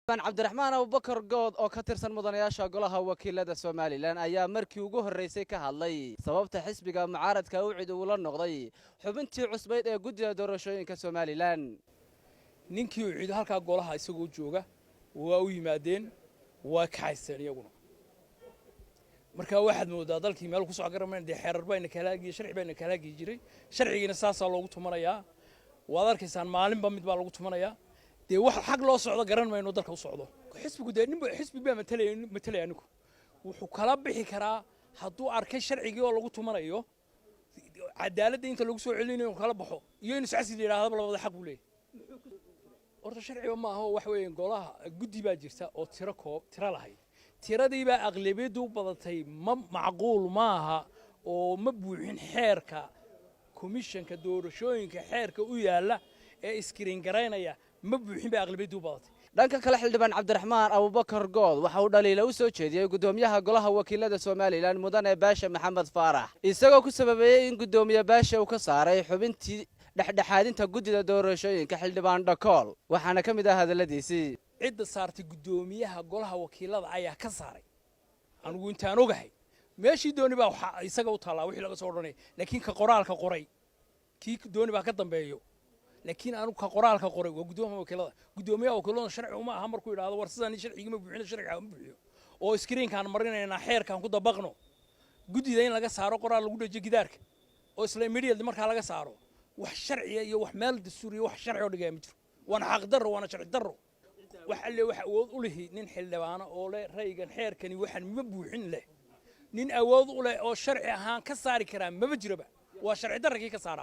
Cabdiraxmaan Abubakar Good oo ka tirsan mudanayaasha golaha wakiilada Somalilan ayaa markii ugu horraysay ka hadlay sababta xisbiga mucaaradka UCID uula noqday xubintii cusbayd ee guddida doorashooyinka Somalilan. Ninkii UCID halkaa golaha isagoo jooga waa u yimaadeen, waa kaxaysteen iyaguna. Marka waxaad moodaa dalkii meel ku soco garamayn. Dee xeerar bayna kalaagiyo sharci bayna kalaagi jiray, sharcigiina saasaa loogu tumanayaa. Waad arkaysaan, maalinba mid baa lagu tumanayaa. Dee wax xag loo socdo garan mayno dalka u socdo. Xisbigu dee ninba xisbi baa matalaya. Ninku wuxuu kala bixi karaa hadduu arkay sharcigii oo lagu tumanayo, cadaaladda inta lagu soo celinayo inuu kala baxo iyo inuu iscasil yidhahdaba, labada xaq buu leeyahy. Horta sharciba ma aha oo waxa weeye golaha guddi baa jirta oo tiro koob tiro lahayd, tiradiibaa aqlabiyaddu u badatay. Ma macquul maaha oo ma buuxin xeerka komishanka doorashooyinka, xeerka u yaalla ee screen garaynaya ma buuxin bay aqlabiyaddu u badatay. Dhanka kale, xildhibaan Cabdiraxmaan Abubakar Good waxa uu dhaliila u soo jeediyey guddoomiyaha golaha wakiilada Somalilan, mudane Baashe Maxamed Faarax, isagoo ku sababeeyey in guddoomiye Baashe uu ka saaray xubintii dhexdhexaadinta guddida doorashooyinka, xildhibaan Dhakool. Waxaana ka mid ah hadalladiisii: Cidda saartay guddoomiyaha golaha wakiilada ayaa ka saaray. Anigu intaan ogahay meeshii dooni baa waxa isaga u taallaa wixii laga soo odhanaya, laakiin ka qoraalka qoray kii dooni baa ka dambeeyo. Laakiin anigu ka qoraalka qoray waa guddoomiyaha wakiilada. Guddoomiyaha wakiilada sharci uma aha markuu yidhaahdo war sidaan sharcigii ma buuxino, sharciga ma buuxiyo oo screenkaan marinaynaa, xeerkaan ku dabaqno, guddida in laga saaro, qoraal lagu dhejiyo gidaarka oo isla immediately markaa laga saaro, wax sharciya iyo wax meel dastuur iyo wax sharci oo dhigaya ma jiro. Waana xaq darro, waana sharci darro. Wax alle wax awood u lihi nin xildhibaano oo leh raygan xeerkani waxaan ma buuxin leh, nin awood u leh oo sharci ahaan ka saari karaa maba jiraba. Waa sharci darra kii ka saaraa.